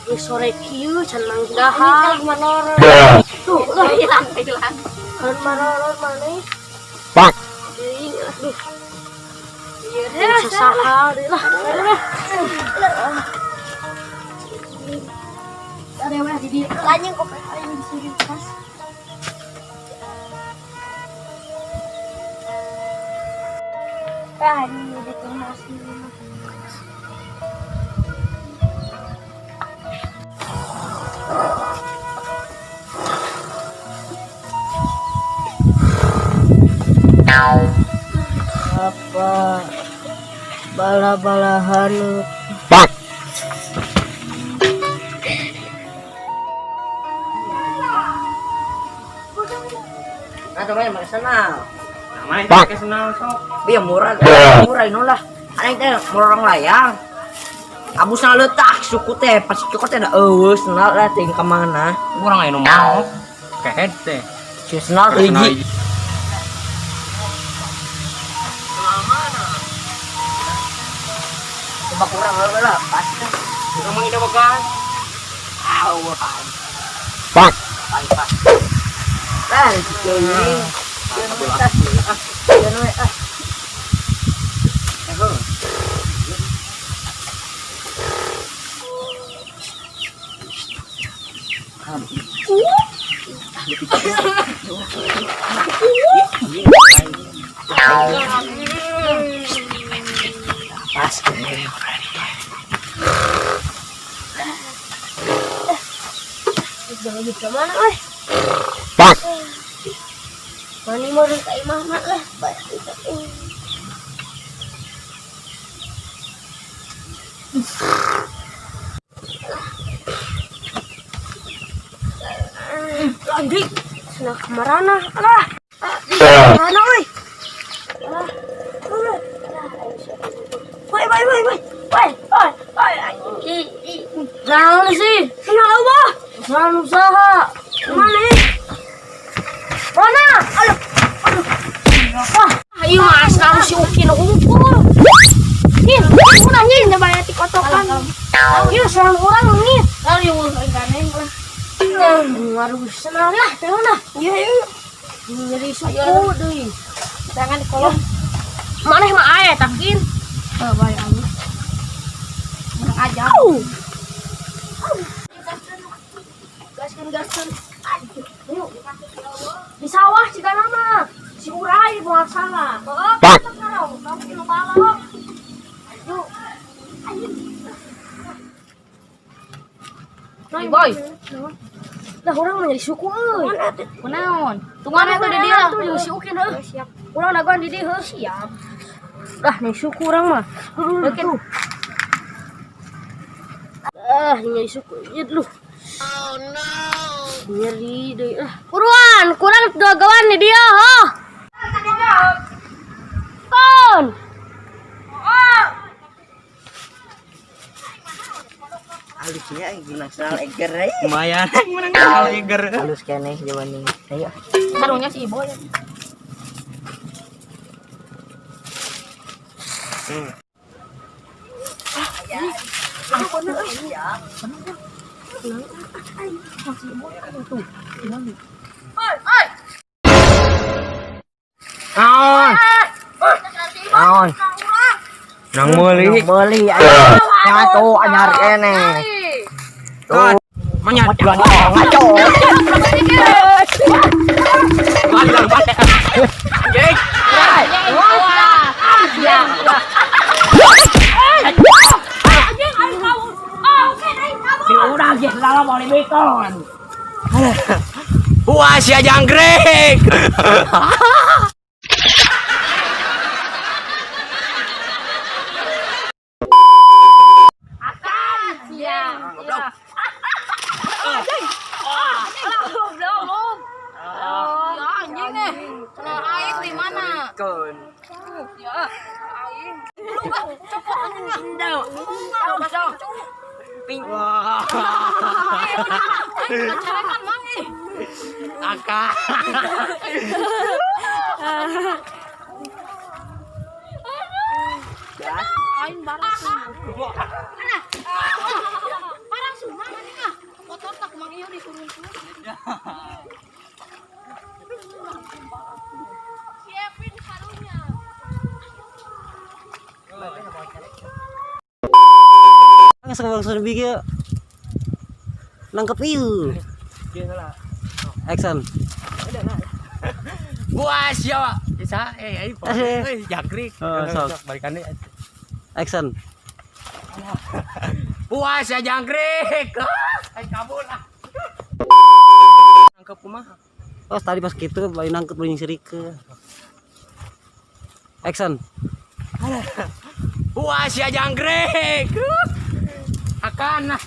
Geus sore kieu can manggih dahar. Tuh, lah Hilang, hilang. kan marorot maneh. Teuing aduh. Iya, Sasaha deui lah. Lah. Ada yang di dieu. Lanjut kok aing di sini pas. Ah, ini di tengah sini. Apa bala-balahan. Nah, teman pakai senal. Namanya pakai senal sok. Biar murah, murah ini lah. Ada yang murah orang layang. Abu senal letak suku teh, pas suku teh ada eueuh senal lah ting ke mana? Kurang aya nu mau. Kehed teh. Si senal Senal hiji. Coba kurang lah pasti. Urang mah ida bogan. Aw, Pak. Pas. Lah, gitu ini. Ah, ah. Pas. Jangan ke mana, euy? Mani mau ka imahna lah. Anjing, senang kemarana. Alah. Mana euy? Alah. Woi, woi, woi, woi. Woi, woi, woi. Naon sih? Kenapa? Naon usaha? Mana? Mana? Aduh. Aduh. Wah, ayo mas, harus si Ukin unggul. Nih, udah nih, banyak tikotokan. Iya, serang orang nih. Lalu yang udah ganeng lah. Ngaruh senang lah, tengok lah. Iya, iya. Nyeri suku deui. Jangan di kolom. Maneh mah aya takin. Oh, baik aja. Menang aja. Au. Gaskeun gaskeun. Aduh, yuk. Di sawah jika nama si Urai moal salah. Heeh, kamu kilo balok. Yuk. Ayo. Nah, boy. Lah urang mah nyeri suku euy. Kunaon? Tungguan atuh di dia. Tuh jeung si Ukin heuh. Siap. Urang dagoan di dieu heuh. Siap. Dah nih suku urang mah. Ukin. Ah, nyeri suku. Ieu lu. Oh no. Nyeri deui ah. Buruan, kurang dagoan di dia, heuh. Kon. Halusnya gimana senal eger eh. Lumayan menang senal eger. Halus keneh zaman ini. Ayo. Karunya si Iboy. Naon? Naon? Nang meuli. Beli ayo. Ngaco anyar keneh. Tuh. Manyat. Ngaco. Balik balik. Anjing. Si urang geus lala boleh beton. Wah, sia jangkrik. Iya. Goblok. Belum. Ya anjing nih. Kenal aing di mana? Kon. Ya, aing. Ping. Wah. Aing carekan mang ih. Angka. Aing barang. Barang semua. Bangsa bieu nangkep ieu. Action. Buas ya, Pak. Bisa eh eh Eh. eh jangkrik. Oh, sok. Balikan deui. Action. Puas ya jangkrik. Ah, ay kabur ah. Nangkep kumaha? Oh, tadi pas gitu bayi nangkep bunyi sirike. Action. Puas ya jangkrik. Akan ah.